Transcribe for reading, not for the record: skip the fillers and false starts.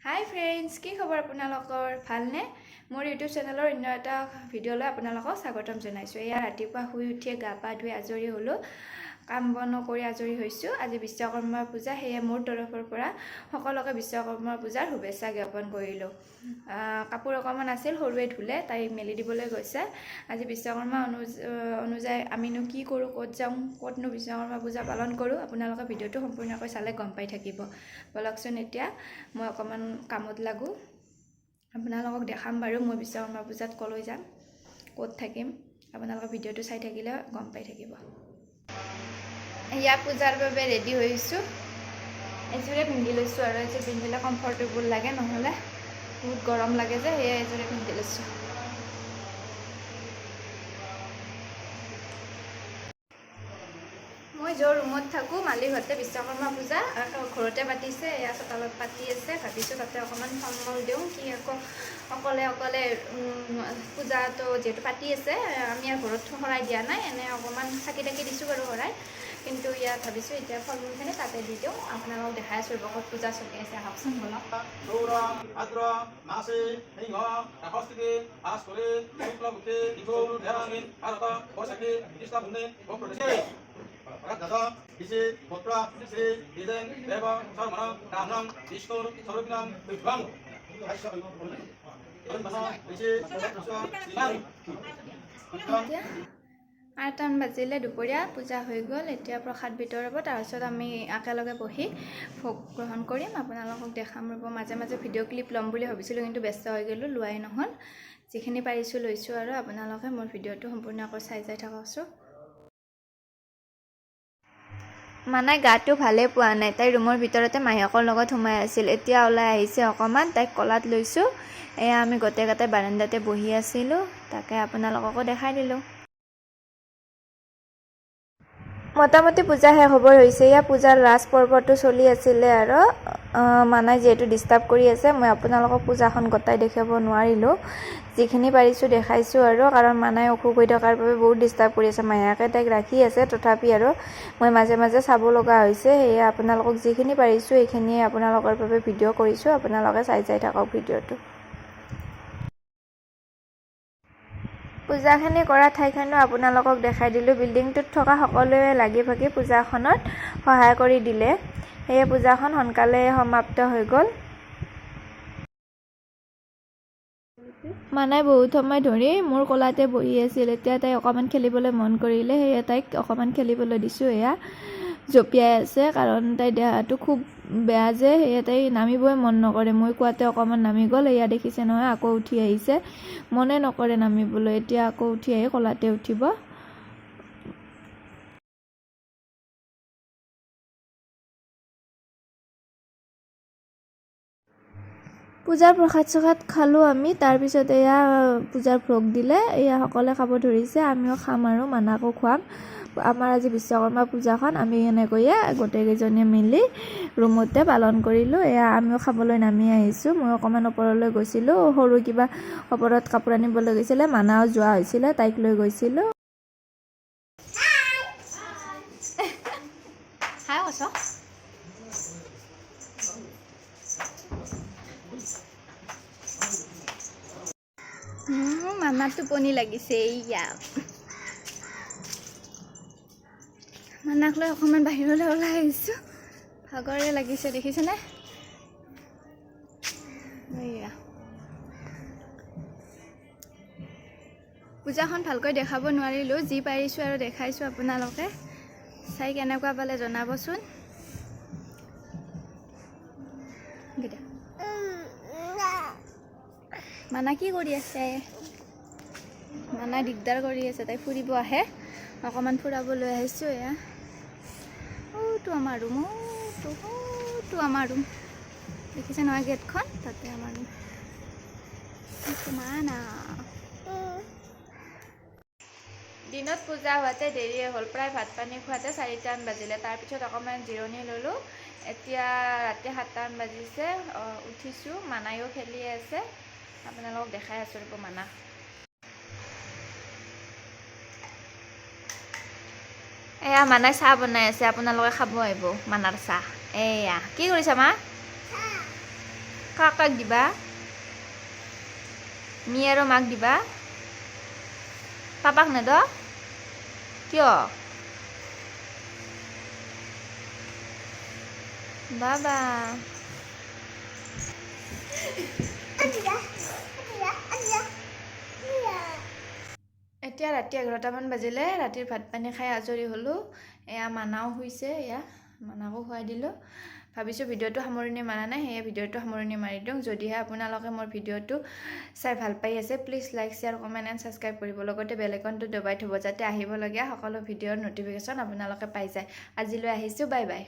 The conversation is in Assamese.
হাই ফ্ৰেণ্ডছ, কি খবৰ আপোনালোকৰ? ভালনে? মোৰ ইউটিউব চেনেলৰ অন্য এটা ভিডিঅ'লৈ আপোনালোকক স্বাগতম জনাইছোঁ। এয়া ৰাতিপুৱা শুই উঠিয়ে গা পা ধুই আজৰি হ'লোঁ, কাম বনো কৰি আজৰি হৈছোঁ। আজি বিশ্বকৰ্মা পূজা, সেয়ে মোৰ তৰফৰ পৰা সকলোকে বিশ্বকৰ্মা পূজাৰ শুভেচ্ছা জ্ঞাপন কৰিলোঁ। কাপোৰ অকণমান আছিল, সৰুৱে ধুলে, তাই মেলি দিবলৈ গৈছে। আজি বিশ্বকৰ্মা অনুযায়ী আমিনো কি কৰোঁ, ক'ত যাওঁ, ক'তনো বিশ্বকৰ্মা পূজা পালন কৰোঁ, আপোনালোকে ভিডিঅ'টো সম্পূৰ্ণকৈ চালে গম পাই থাকিব। ব'লকচোন, এতিয়া মই অকণমান কামত লাগোঁ। আপোনালোকক দেখাম বাৰু মই বিশ্বকৰ্মা পূজাত ক'লৈ যাম, ক'ত থাকিম। আপোনালোকে ভিডিঅ'টো চাই থাকিলে গম পাই থাকিব। এয়া পূজাৰ বাবে ৰেডি হৈছোঁ। এযোৰে পিন্ধি লৈছোঁ আৰু এযোৰ পিন্ধিলে কমফৰ্টেবল লাগে, নহ'লে বহুত গৰম লাগে যে, সেয়ে এযোৰে পিন্ধি লৈছোঁ। মই য'ৰ ৰুমত থাকোঁ, মালিকহঁতে বিশ্বকৰ্মা পূজা ঘৰতে পাতিছে। এয়া চোতালত পাতি আছে। ভাবিছোঁ তাতে অকণমান ফল মূল দিওঁ। কি আকৌ অকলে অকলে পূজাটো যিহেতু পাতি আছে, আমি আৰু ঘৰত শৰাই দিয়া নাই, এনে অকণমান চাকি তাকি দিছোঁ বাৰু শৰাই। কিন্তু ইয়াত ভাবিছোঁ এতিয়া ফল মূলখিনি তাতে দি দিওঁ। আপোনালোকক দেখাই আছোঁ ৰ'ব, ক'ত পূজা চলি আছে। আহকচোন, ব'লক। ভাদ্ৰ মাসে সিংহ ৰাসস্থিতি আস্তৰে শুক্লপক্ষে দীঘল ভাৰত বৈশাখী কৃষ্ণভূমি প্ৰদেশে পুত্ৰ শ্ৰী দ্বিজেন দেৱ শৰ্মণ ব্ৰাহ্মণ বিষ্ণুৰ স্বৰূপিণাম বিভ্ৰম এতিয়া 8টামান বাজিলে, দুপৰীয়া পূজা হৈ গ'ল। এতিয়া প্ৰসাদ বিতৰণ হ'ব, তাৰপিছত আমি একেলগে বহি ভোগ গ্ৰহণ কৰিম। আপোনালোকক দেখাম ৰ'ব। মাজে মাজে ভিডিঅ' ক্লিপ ল'ম বুলি ভাবিছিলোঁ, কিন্তু ব্যস্ত হৈ গ'লোঁ, লোৱাই নহ'ল। যিখিনি পাৰিছোঁ লৈছোঁ আৰু আপোনালোকে মোৰ ভিডিঅ'টো সম্পূৰ্ণকৈ চাই যাই থাককচোন। মানাই গাটো ভালেই পোৱা নাই। তাই ৰুমৰ ভিতৰতে মাহীয়েকৰ লগত সোমাই আছিল। এতিয়া ওলাই আহিছে অকণমান, তাইক কোলাত লৈছোঁ। এয়া আমি গোটেইকেইটাই বাৰাণ্ডাতে বহি আছিলোঁ, তাকে আপোনালোককো দেখাই দিলোঁ। মোটামুটি পূজা শেষ হ'বৰ হৈছে। এয়া পূজাৰ লাষ্ট পৰ্বটো চলি আছিলে আৰু মানাই যিহেতু ডিষ্টাৰ্ব কৰি আছে, মই আপোনালোকক পূজাখন গোটাই দেখাব নোৱাৰিলোঁ। যিখিনি পাৰিছোঁ দেখাইছোঁ আৰু, কাৰণ মানাই অসুখ হৈ থকাৰ বাবে বহুত ডিষ্টাৰ্ব কৰি আছে। মাহীয়েকে তাইক ৰাখি আছে, তথাপি আৰু মই মাজে মাজে চাব লগা হৈছে। সেয়ে আপোনালোকক যিখিনি পাৰিছোঁ সেইখিনিয়ে আপোনালোকৰ বাবে ভিডিঅ' কৰিছোঁ। আপোনালোকে চাই চাই থাকক ভিডিঅ'টো। পূজাখিনি কৰা ঠাইখনো আপোনালোকক দেখাই দিলোঁ। বিল্ডিংটোত থকা সকলোৱে লাগি ভাগি পূজাখনত সহায় কৰি দিলে, সেয়ে পূজাখন সোনকালে সমাপ্ত হৈ গ'ল। মানাই বহুত সময় ধৰি মোৰ কোলাতে বহি আছিল। এতিয়া তাই অকণমান খেলিবলৈ মন কৰিলে, সেয়ে তাইক অকণমান খেলিবলৈ দিছোঁ। এয়া জঁপিয়াই আছে, কাৰণ তাইৰ দেহাটো খুব বেয়া যে, সেয়ে তাই নামিবই মন নকৰে। মই কোৱাতে অকণমান নামি গ'ল। এয়া দেখিছে নহয়, আকৌ উঠি আহিছে। মনে নকৰে নামিবলৈ। এতিয়া আকৌ উঠি আহি কোলাতে উঠিব। পূজাৰ প্ৰসাদ চসাদ খালোঁ আমি। তাৰপিছত এয়া পূজাৰ ভোগ দিলে। এয়া সকলোৱে খাব ধৰিছে, আমিও খাম আৰু মানাকো খুৱাম। আমাৰ আজি বিশ্বকৰ্মা পূজাখন আমি এনেকৈয়ে গোটেইকেইজনীয়ে মিলি ৰুমতে পালন কৰিলোঁ। এয়া আমিও খাবলৈ নামি আহিছোঁ। মই অকণমান ওপৰলৈ গৈছিলোঁ, সৰু কিবা ওপৰত কাপোৰ আনিবলৈ গৈছিলে, মানাও যোৱা হৈছিলে, তাইক লৈ গৈছিলোঁ। হাই কৈছ। মানাৰ টোপনি লাগিছে। এইয়া মানাক লৈ অকণমান বাহিৰলৈ ওলাই আহিছোঁ। ভাগৰে লাগিছে, দেখিছেনে? এইয়া পূজাখন ভালকৈ দেখাব নোৱাৰিলোঁ, যি পাৰিছোঁ আৰু দেখাইছোঁ। আপোনালোকে চাই কেনেকুৱা পালে জনাবচোন। মানা কি কৰি আছে? মানা দিগদাৰ কৰি আছে। তাই ফুৰিব আহে, অকণমান ফুৰাব লৈ আহিছোঁ। এয়া অ'টো আমাৰ ৰুম, অ'টো অ'টো আমাৰ ৰুম। দেখিছে নহয় গেটখন, তাতে আমাৰ ৰুম। মানা দিনত পূজা হোৱাতে দেৰিয়ে হ'ল, প্ৰায় ভাত পানী খোৱাতে 4টামান বাজিলে। তাৰপিছত অকণমান জিৰণি ল'লোঁ। এতিয়া ৰাতি 7টামান বাজিছে, উঠিছোঁ। মানায়ো খেলি আছে, আপোনালোকক দেখাই আছোঁ ৰ'ব মানা। এয়া মানাই চাহ বনাই আছে, আপোনালোকে খাব আহিব মানাৰ চাহ। এয়া কি কৰিছা মা? কাক কাক দিবা? মি আৰু মাক দিবা, পাপাক নেদ? কিয়? বাবা। এতিয়া ৰাতি 11টামান বাজিলে। ৰাতিৰ ভাত পানী খাই আজৰি হ'লোঁ। এয়া মানাও শুইছে, এয়া মানাকো খুৱাই দিলোঁ। ভাবিছোঁ ভিডিঅ'টো সামৰণি মাৰা নাই, সেয়ে ভিডিঅ'টো সামৰণি মাৰি দিওঁ। যদিহে আপোনালোকে মোৰ ভিডিঅ'টো চাই ভাল পাই আছে, please like, share, comment and subscribe কৰিব। লগতে বেল আইকনটো দবাই থ'ব, যাতে আহিবলগীয়া সকলো ভিডিঅ'ৰ ন'টিফিকেশ্যন আপোনালোকে পাই যায়। আজিলৈ আহিছোঁ, বাই বাই।